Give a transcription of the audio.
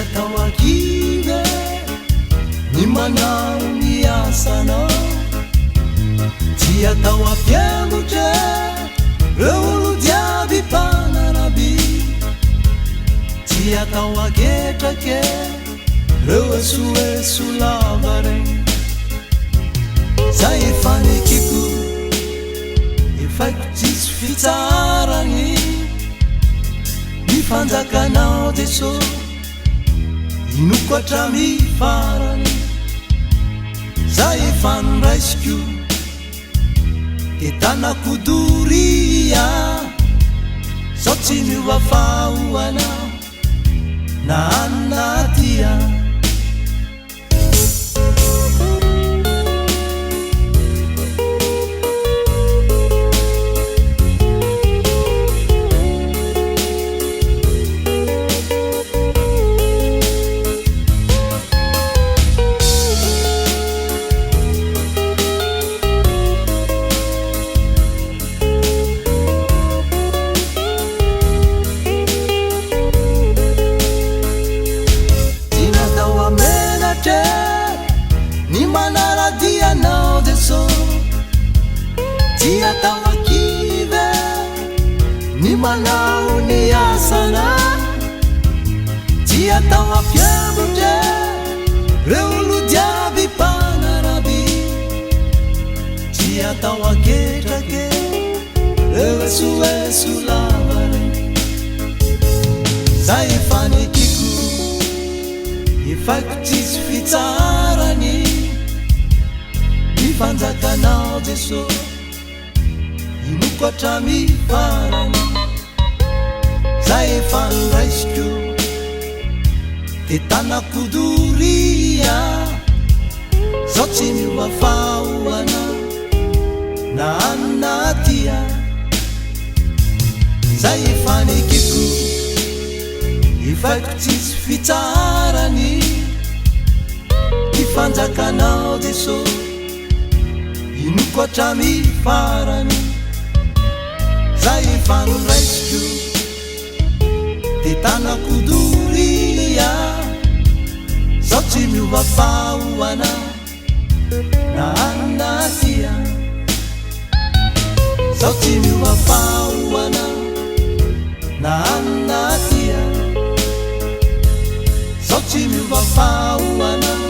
atao ankivy e, ny manao ny asanao. Tsy atao ampiangotra e, reo olo jiaby mpanaraby. Tsy atao aketraka e, reo esoeso lava regny. Zay efa nekeko, efaiko tsisy fitsaragny. Ny fanjakanao Jeso, inoko hatramy farany. Zay efa noraisiko, de tanako doria. Zao tsy miova fahoana, na any na aty. Tsy natao hamenatra ny manara-dia anao Jeso. Tsy atao ankivy ny manao ny asanao. Tsy atao ampiangotra reo olo jiaby mpanaraby. Tsy atao anketrake reo esoeso lava regny. Zay efa nekeko, efaiko tsisy fitsarany. Ny fanjakanao Jeso, inoko hatramy farany. Zay efa noraisiko, de tanako doria. Zao tsy miova fahoana, na any na aty. Zay efa nekeko, efaiko tsisy fitsarany. Ny fanjakanao Jeso, inoko hatramy farany. Zay efa noraisiko, de tanako doria. Zao tsy miova fahoana, na any na aty. Zao tsy miova fahoana, na any na aty. Zao tsy miova fahoana.